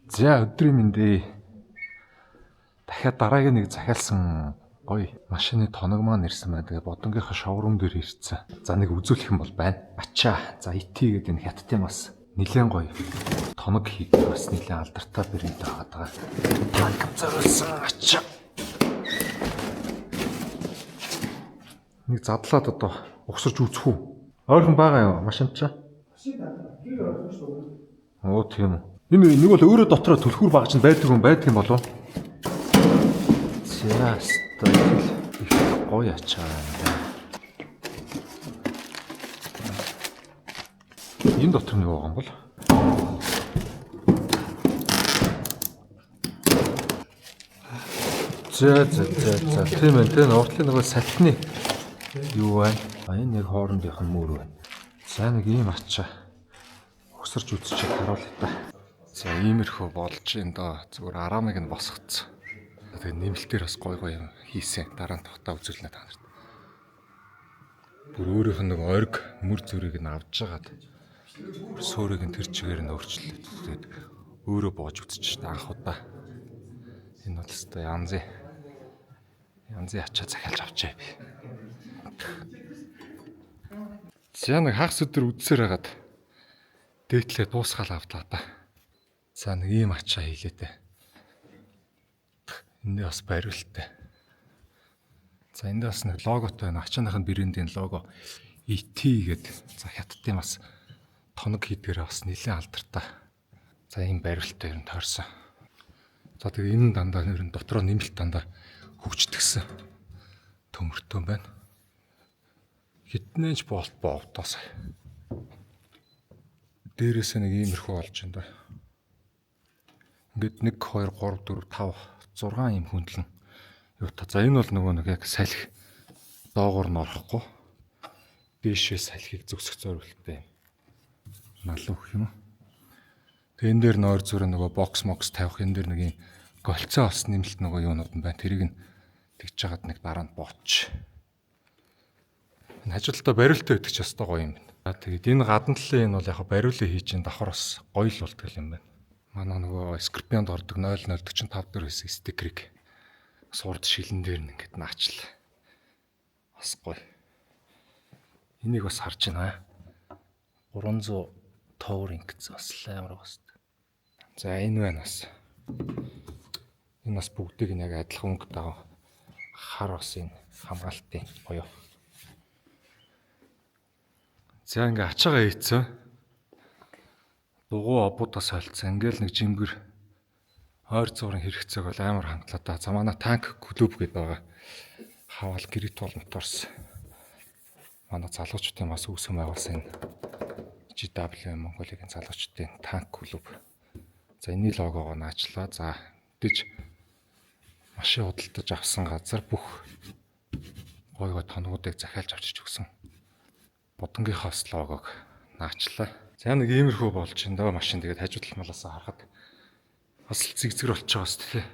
За, өдрийн мэндээ. Дахиад дараагийн нэг захиалсан гоё машины тоног маань ирсэн байна. Тэгээ Бодонгийнхаа showroom дээр ирсэн. За, нэг үзүүлэх юм бол байна. Ачаа. За, ET гэдэг энэ хятадын бас нэлээд гоё тоног хийдэг, бас нэлээд алдартай брэнд байгаа. Танк зориулсан ачаа. Нэг задлаад одоо угсарч үзэх үү? Ойрхон байгаа юм машин чаа. Оо, тийм үү. Энэ нэг бол өөрөө дотроо түлхүүр багж нь байдаг юм, байдаг юм болов. За, өстой их гоё ачаа юм да. Энэ дотор нэг байгаа юм бол. За за за за, тийм ээ, тийм, уртлын нөгөө салхины юу байна? А, энэ яг хоорондынх нь мөр байна. За, нэг ийм ачаа угсарч үзчихээ харуулъя та. За, иймэрхүү болж энэ доо, зүгээр араамыг нь босгоцсон. Тэгээ нэмэлтээр бас гой гой юм хийсэн. Дараа нь тухтаа үзүүлнэ та нарт. Бүр өөрийнх нь нэг орг мөр зүрийг нь авч жагаад суурийг нь тэр чигээр нь өөрчлөлт. Тэгээд өөрөө боож үзчих шээ анх удаа. Энэ бол өстой янзын янзын ачаа захиалж авчаа би. За, нэг хагас өдөр үдсээр хагаад дээдлээ дуусгаал авлаа та. За, нэг ийм ачаа хийлээ дээ. Энд бас бариулттай. За, энд бас нэг логотой байна. Ачааных нь брендийн лого ET гэдэг. За, хятадын бас тоног хийдгээрээ бас нэлээд алдартай. За, ийм бариулттай ер нь тойрсон. За, тэгээ энэ нь дандаа ер нь дотроо нэмэлт дандаа хөгждгсөн төмөртөө байна. Хитнэж болт боовтоос. Дээрээсээ нэг иймэрхүү болж байна да. Ингээд 1 2 3 4 5 6 юм хүндлэн юу та. За, энэ бол нөгөө нэг яг салхи доогоор нь орохгүй дээшээ салхийг зөксөх зориулттай юм. Налуу гэх юм уу. Тэгээ энэ дээр нойр зүрэ нөгөө бокс мокс тавих, энэ дээр нэг юм голцоо бас нэмэлт нөгөө юунууд нь байна. Тэрийг нь тэгж жагаад нэг дараа нь бооч. Энэ хажуудалтаа бариултаа байдаг ч өстой гоё юм байна. За, тэгээд энэ гадна талын энэ бол яг бариулаа хийж ин давхар бас гоё л болдгол юм байна. Манай нөгөө Скорпионд ордог 0045 дөрөв хэсэг стикерийг сурд шилэн дээр нь ингээд наачлаа. Бас гоё. Энийг бас харж байна. 300 Touring гэсэн бас амар бас. За, энэ байна бас. Энэ бас бүгдийг нь яг адилхан өнгө дагав хар бас энэ хамгаалтын гоё. За, ингээ ачаагаа хийцэн. Дугуй обуудаас солилцсон. Ингээл нэг жимгэр ойр зуурын хэрэгцээг бол амар хандлаа да. За, манай танк клуб гэдэг байгаа. Хавал Great Wall Motors. Манай залуучуудын бас үүсгэн байгуулсан энэ GW Монголын залуучдын танк клуб. За, энэний логогоо наачлаа. За, мэдээж машин худалдаж авсан газар бүх гой гой тоногуудыг захиалж авчиж өгсөн. Бодонгийнхаа бас логог наачлаа. За, нэг иймэрхүү болж байна даа машин. Тэгээд хажуу талмалаас харахад бас л зэгзгэр болчих жоогоос тээ.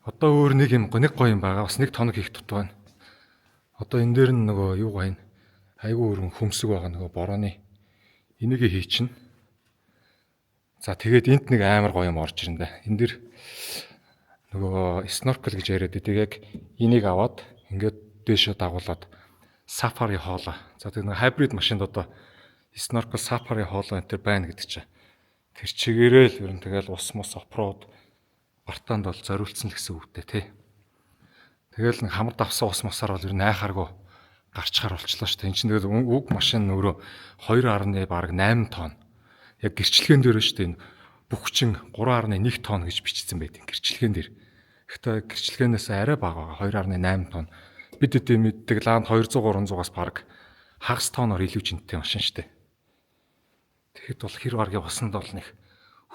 Одоо өөр нэг юм, нэг гоё юм байгаа. Бас нэг тоног хийх дутуу байна. Одоо энэ дээр нь нөгөө юу байна? Айгүй өргөн хөмсөг байгаа нөгөө борооны. Энийг хийчихнэ. За, тэгээд энд нэг амар гоё юм орж ирнэ да. Энэ дэр нөгөө snorkel гэж яриад байдаг. Яг энийг аваад ингээд дээшээ дагуулад safari хоолой. За, тэр нэг hybrid машинд одоо snorkel, safari хоолой энэ төр байна гэдэг чинь. Тэр чигээрээ л ер нь тэгэл ус мус off-road бартаанд бол зориулсан л гэсэн үгтэй тий. Тэгэл нэг хамар давсан ус мусаар бол ер нь айхааргүй гарчхаар болчлоо шүү дээ. Энд чинь тэгэл уг машин өөрөө 2.1 бараг 8 тонн. Яг гэрчлэгэн дээр шүү дээ, энэ бүх чин 3.1 тонн гэж бичсэн байдаг гэрчлэгэн дээр. Гэхдээ гэрчлэгэнээс арай бага байгаа, 2.8 тонн. Бид эдээ мэддэг Land 200 300-аас бараг хагас тонноор илүү жинтэй машин шүү дээ. Тэгэхэд бол хэр баргийн усанд бол нэг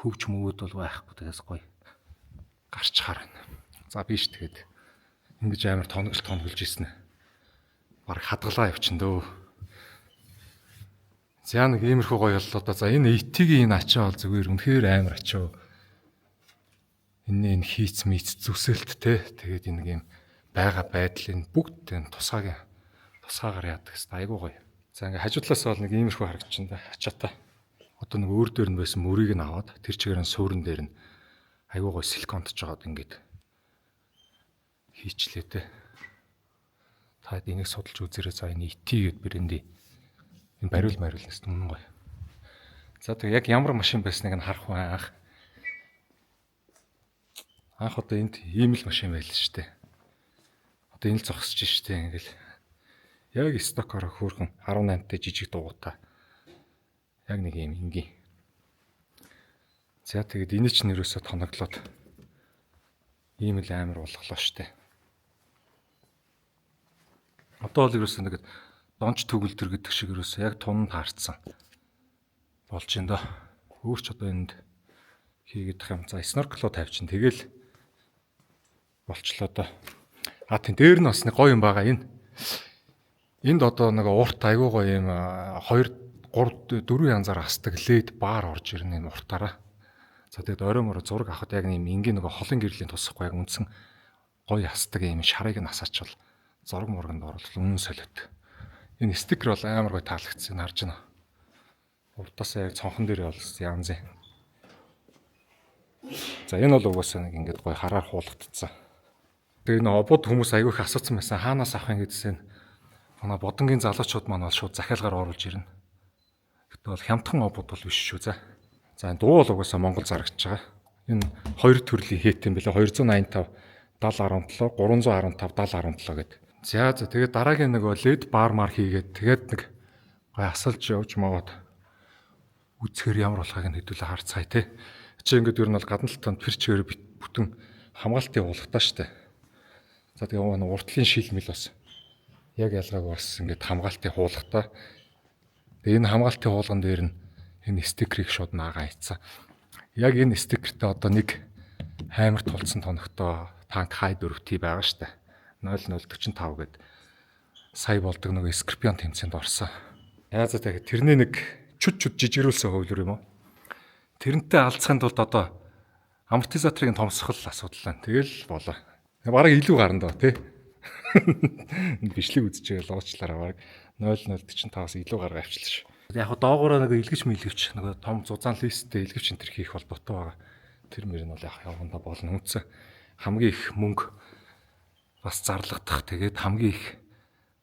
хөвч мөвөд бол байхгүй, тэгээс гоё гарчхаар байна. За, биш, тэгээд ингэж амар тоноглож тоноглож ирсэн. Бараг хадгалаа явчин дөө. За, нэг иймэрхүү гоё боллоо да. За, энэ ET-ийн энэ ачаа бол зүгээр үнэхээр амар ачаа. Энэ хийц мийц зүсэлт те. Тэгээд энэ нэг юм байгаа байдал, энэ бүгд энэ тусгаагийн тусгаагаар яадаг хэвээр айгуу гоё. За, ингээ хажуу талаас бол нэг иймэрхүү харагдчихна да. Ачаатай. Одоо нэг өөр дээр нь байсан мөрийг нь аваад тэр чигээр нь суурин дээр нь айгуу гой силиконтж жагаад ингээд хийчлээ те. Та энийг судалж үзээрэй. За энэ IT гэд брэнди энэ бариул мариул нэст үнэн гоё. За тэг яг ямар машин байсныг нь харах бай анх. Анх одоо энд ийм л машин байлаа шүү дээ. Одоо энэ л зогсож штэ ингээл. Яг стокоор хөөрхөн 18-тай жижиг дугуйтай. Яг нэг юм энгийн. За тэгээд энэ ч нэрөөсөө тоноглоод ийм л амар болголоо штэ. Одоо бол ерөөсөө нэг донч төгөлдөр гэдэг шиг ерөөсөө яг тунанд хаарцсан болж байна доо. Өөр ч одоо энд хийгээд юм. За снорклоо тавьчин тэгэл болчлоо доо. А тийм дээр нь бас нэг гоё юм байгаа энэ. Энд одоо нэг урт айгуу гоё юм 2 3 4 янзаар асдаг LED бар орж ирнэ энэ уртаараа. За тэгээд орой морой зураг авахд яг нэг энгийн нэг холын гэрлийн тусахгүй яг үндсэн гоё асдаг юм шарыг нь асаачвал зураг мурганд оруулах үнэн солиот. Энэ стикер бол амар гоё таалагдсан харж байна. Уртаасаа яг цонхон дээр бол янз юм. За энэ бол угаасаа нэг ингээд гоё хараар хуулагдсан. Тэгээ энэ обод хүмүүс айгүй их асуусан байсан. Хаанаас авах юм гэдсэн. Манай бодонгийн залуучууд маань бол шууд захиалгаар оруулж ирнэ. Гэтэ бол хямдхан обод бол биш шүү за. За энэ дуу бол угаасаа Монгол зарагдж байгаа. Энэ хоёр төрлийн хийт юм бэлээ. 285 70 17 315 70 17 гэдэг. За за тэгээд дараагийн нөгөө LED бар мар хийгээд тэгээд нэг гой асалж явж магаад үзэхэр ямар болохыг нь хэдүүлээ харцгаая те. Чи ингээд ер нь бол гадна талд тэр чигээр бүтэн хамгаалтын уулгатай штэ. За тэгээ уртлын шилмэл бас яг ялгаагүй бас ингээд хамгаалтын хуулгатай. Тэгээ энэ хамгаалтын хуулган дээр нь энэ стикерийг шууд наагаа хийцэн. Яг энэ стикертэй одоо нэг хаймар тулцсан тоногтой танк хай 4 T байгаа штэ. 0045 гээд сая болдог нөгөө Скорпион тэмцээнд орсон. Яа за тэгээ тэрний нэг чүд чүд жижигрүүлсэн хувилбар юм уу? Тэрнтэй алцахын тулд одоо амортизаторыг томсгох асуудал байна. Тэгэл болоо. Бараг илүү гарна доо тий. Бичлэг үзэж байгаа луучлаараа бараг 0045-аас илүү гаргаа авчлаа шүү. Яг доогоороо нэг илгэвч мэлгэвч нэг том зузаан листтэй илгэвч энэ төр хийх бол дутуу байгаа. Тэр мөр нь бол яг явгандаа болно. Үндсэн хамгийн их мөнгө бас зарлагдах тэгээд хамгийн их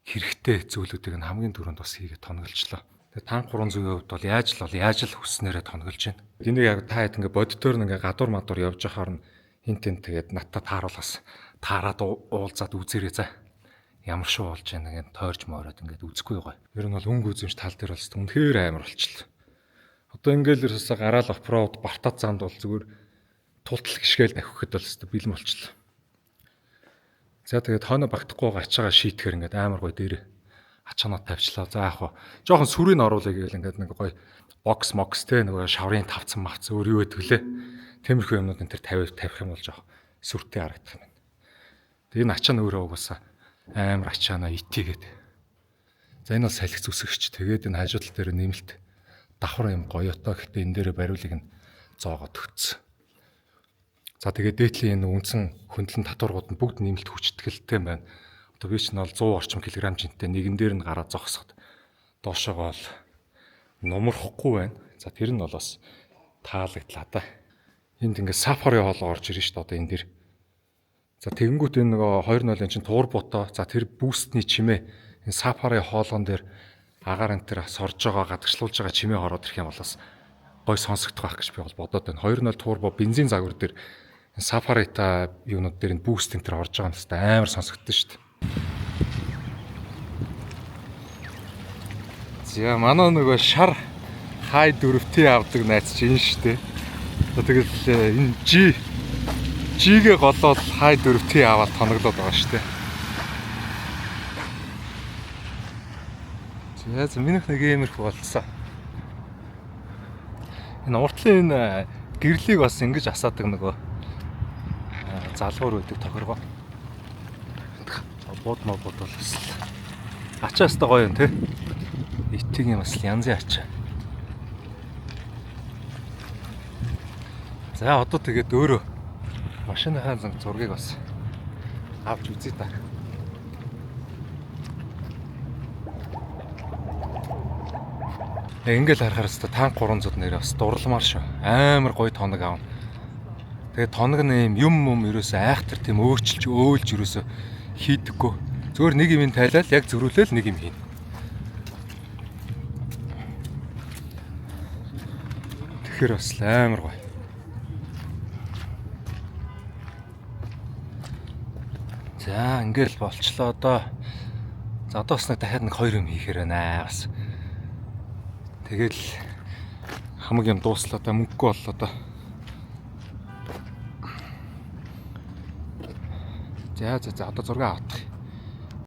хэрэгтэй зүйлүүдийг нь хамгийн түрүүнд бас хийгээд тоноглолчлоо. Тэгээд танк 300-ийн хувьд бол яаж л бол яаж л хүснээрээ тоноглож байна. Энийг яг та хэд ингээ бодитоор ингээ гадуур мадуур явж байхаар нь хин тэн тэгээд надтай тааруулаас таарад уулзаад үзээрэй за. Ямар шүү болж байна ингээд тойрж моороод ингээд үзэхгүй гоё. Ер нь бол өнгө үзэмж тал дээр бол үнэхээр амар болчихлоо. Одоо ингээл ерөөсөө гараал оффроуд бартат замд бол зүгээр тултал гიშгээл давхихад бол өстө бэлэн болчихлоо. За тэгээд хойно багтахгүй ачаагаа шийтгэхэр ингээд амар гоё дээр ачаанаа тавьчлаа. За яг хуу жоохон сүрийг оруулъя гээл ингээд нэг гоё бокс мокс те нөгөө шаврын тавцан мавц өөр юу гэдэг лээ. Тиймэрхүү юмнууд энэ төр тавих юм бол жоох сүртэй харагдах юм байна. Тэгээд энэ ачаа нь өөрөө угаасаа амар ачаанаа итийгээд. За энэ бол салхи зүсгэгч. Тэгээд энэ хажуу тал дээр нэмэлт давхар юм гоётой. Гэхдээ энэ дээр бариулыг нь зоогоод өгцсөн. За тэгээд дээдлийн энэ үндсэн хөндлөн татваргууд нь бүгд нэмэлт хүчтгэлтэй юм байна. Одоо би ч нь бол 100 орчим килограмм жинтэй нэгэн дээр нь гараад зогсоход доошоогоо л нумрахгүй байна. За тэр нь бол бас таалагдлаа да. Энд ингээд сафари хоолоо орж ирнэ шүү дээ одоо энэ дэр. За тэгэнгүүт энэ нөгөө 2.0 чинь турботоо. За тэр бүүстний чимээ энэ сафари хоолоон дээр агаар энэ төр сорж байгаа гадагшлуулж байгаа чимээ ороод ирэх юм бол бас гой сонсогдох байх гэж би бол бодоод байна. 2.0 турбо бензин загвар дээр сафарита юунууд дээр энэ бүүст энэ төр орж байгаа юм хэвээр амар сонсогдсон шүү дээ. За манай нөгөө шар хай 4T авдаг найз чинь энэ шүү дээ. Тэгэл энэ G-гээ голоод хай 4T аваад тоноглоод байгаа шүү дээ. За минийх нэг иймэрхүү болцсон. Энэ уртлын энэ гэрлийг бас ингэж асаадаг нөгөө залгуур байдаг тохиргоо. Бод мод бол бас ачаа өстой гоё юм те. Итэг юм бас янзын ачаа. За одоо тэгээд өөрөө машиныхаа зургийг бас авч үзье та. Яг ингээл харахаар өстө танк 300 нэр бас дурламар шүү. Амар гоё тоног аавна. Тэгээд тоног нь юм юм ерөөсөө айхтар тийм өөрчилж өөлж ерөөсөө хийдэггүй. Зүгээр нэг юм тайлал яг зөрүүлээл нэг юм хийнэ. Тэгэхээр бас амар гоё. За ингээл болчлоо одоо. За одоо бас нэг дахиад нэг хоёр юм хийхээр байна бас. Тэгэл хамаг юм дууслаа да, мөнгөгүй боллоо да. За за за одоо зураг авах.